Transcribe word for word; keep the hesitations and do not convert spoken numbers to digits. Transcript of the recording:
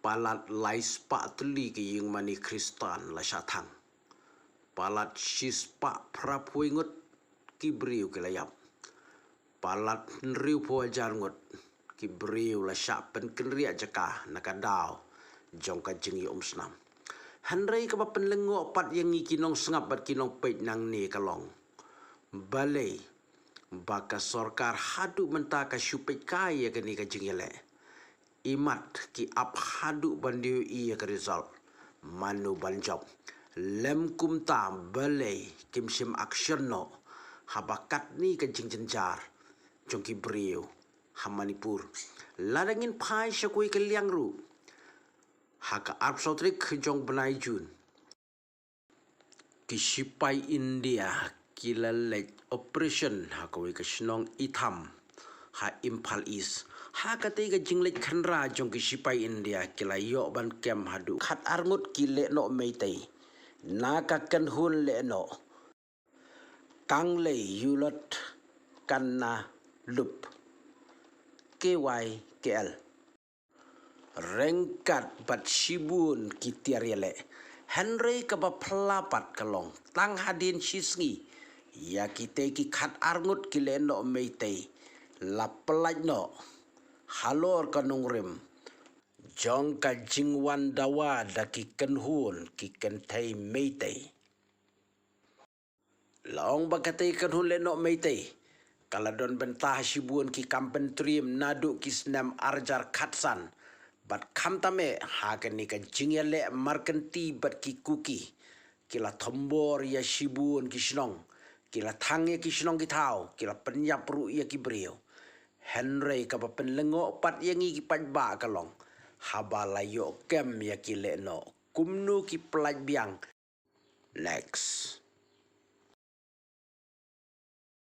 Palat lai spah tylli ki ïingmane Khristan la shah thang. Palat shi spah phra phew ngut ki briew ki la ïap. Palat hynriew phew hajar ngut ki briew la shah pynkynriah jaka na ka daw jong ka jingïaumsnam. Hynrei kaba pynlyngngoh pat ïa ngi ki nongsngap bad ki nongpeit nangne ka long, balei ba ka sorkar haduh mynta ka shu peit kai ïa kane ka jingïaleh? Imat ki ap haduh ban ïohi ïa ka result, mano ban jop. Lym kumta balei kim shim action noh haba katne ka jingjynjar jong ki briew ha Manipur. Lada ngin phai sha kawei ka liang ruh, ha ka arphew saw tarik jong bnai Jun, ki shipai India ki la leit operation ha kawei ka shnong Itham ha Imphal East. Ha katei ka jingleit khynra jong ki shipai India ki la ïoh ban kem haduh khat ar ngut ki lehnoh Meitei na ka kynhun lehnoh Kanglei Yulot Kanna Lup, K Y K L. Ryngkat bad shibun ki tiar ïaleh. Hynrei kaba phylla pat ka long, tang hadien shi sngi, ïa kitei ki khat ar ngut ki lehnoh Meitei la pyllait noh halor ka nongrim jong ka jingwan dawa da ki kynhun ki kynthei Meitei. La ong ba katei ka kynhun lehnoh Meitei ka la don bynta ha shibun ki kam pyntriem naduh ki snem ar hajar khatsan. Bad khamtam eh ha kane ka jingïaleh markynti bad ki Kuki, ki la thombor ïa shibun ki shnong, ki la thang ïa ki shnong ki thaw, ki la pynïap ruh ïa ki briew. Hynrei kaba pynlyngngoh pat ïa ngi ki paidbah ka long, haba la ïoh kem ïa ki lehnoh, kumno ki pyllait biang? Next.